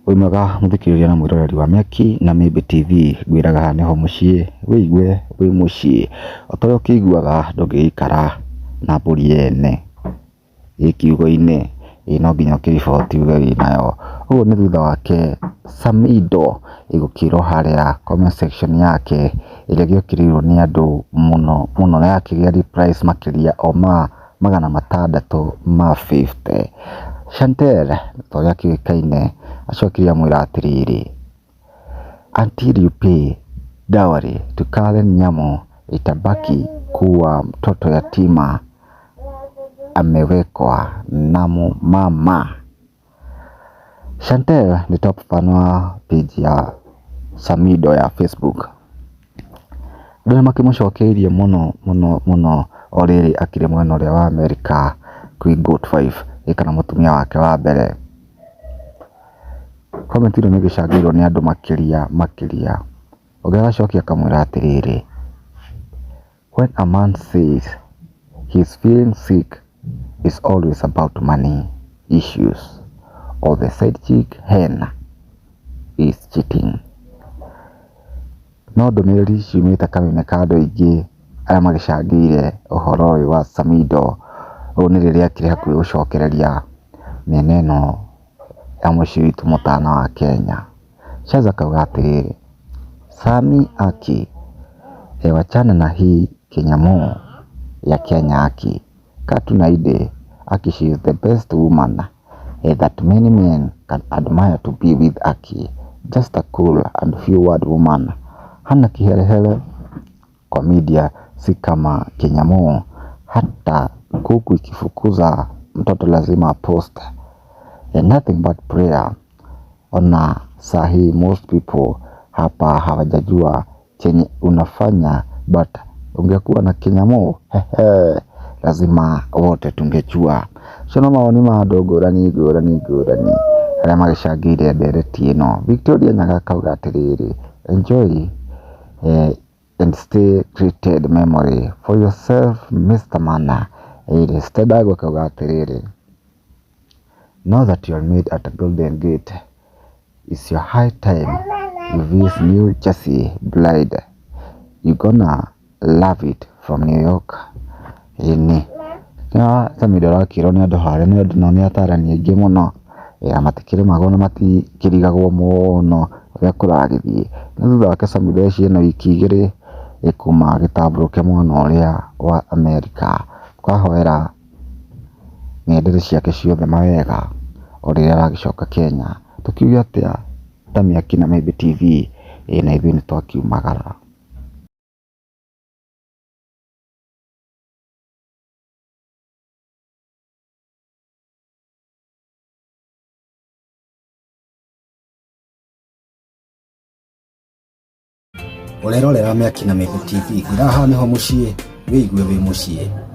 Wĩ mwega mũthikĩrĩria na mwĩroreri wa Mĩaki na Mĩmbi TV, ngwĩraga haha nĩho mũciĩ, wĩigue wĩ mũciĩ. O ta ũrĩa ũkĩiguaga ndũngĩgĩikara na mbũri yene ĩ kiugũ-inĩ, ĩ no nginya ũkĩriboti uge wĩnayo. Ũguo nĩ thutha wake Samido gũkĩrwo harĩa comment section yake ĩrĩa ĩgĩũkĩrĩirwo nĩ andũ mũno mũno na yakĩgĩa replies makĩria o ma 650. Chantel ta ũrĩa akĩũĩkaine acokire amwĩra atĩrĩrĩ, until you pay dowry to Karen Nyamu itabaki kuwa mtoto yatima amewekwa na mama. Chantel nĩ top fan wa page ya Samido ya Facebook. Andũ nĩ makĩmũcokeirie mũno mũno mũno o rĩrĩ akĩrĩ mwena ũrĩa wa Amerika kwĩ Good Wife kana mũtumia wake wa mbere. Comment ĩno nĩ ĩgĩcangĩirwo nĩ andũ makĩria makĩria. Ũngĩ agacokia akamwĩra atĩrĩrĩ, when a man says he's feeling sick it's always about money issues or the side chick hen is cheating. No ndũmĩrĩri ciumĩte kanua-inĩ ka andũ aingĩ arĩa magĩcangĩire ũhoro ũyũ wa Samido, ũũ nĩ rĩrĩa akĩrĩ hakuhĩ gũcokereria mĩena ĩno ya mũciĩ witũ mũtana wa Kenya. Chaza akauga atĩrĩrĩ, Sami aki wachana na hii kinyamu ya Kenya aki kaa tu na Ide aki she is the best woman that many men can admire to be with aki just a cool and few word woman hana kiherehere kwa media si kama kinyamu hata kuku ikifukuza mtoto lazima post nothing but prayer. Ona sahi most people hapa hawajajua chenye unafanya but ungekuwa na kinyamu hehe, lazima wote tungejua. Ũcio no mawoni ma andũ ngũrani ngũrani ngũrani arĩa magĩcangĩire ndereti ĩno. Victoria Nyaga akauga atĩrĩrĩ, enjoy and stay created memory for yourself Mr. Mana. Stedago akauga atĩrĩrĩ, now that you are made at Golden Gate, it's your high time you visit New Jersey bride. You gonna love it from New York. Ĩni na Samido arakĩrwo nĩ andũ harĩa nĩ andũ nao nĩ atarani aingĩ mũno na matikĩrĩmagwo na matikĩrigagwo mũno ũrĩa kũragĩthiĩ. Na thutha wake Samido ena wiki igĩrĩ kuma agĩtambũrũke mwena ũrĩa wa Amerika. Tũkahoera ng'endere ciake ciothe mawega o rĩrĩa aragĩcoka Kenya. Tũkiuge atĩa ta Mĩaki na Mĩmbi TV, ĩ na ithuĩ nĩ twakiumagara. Ũrerorera Mĩaki na Mĩmbi TV, ngwĩra haha nĩho mũciĩ, wĩigue wĩ mũciĩ.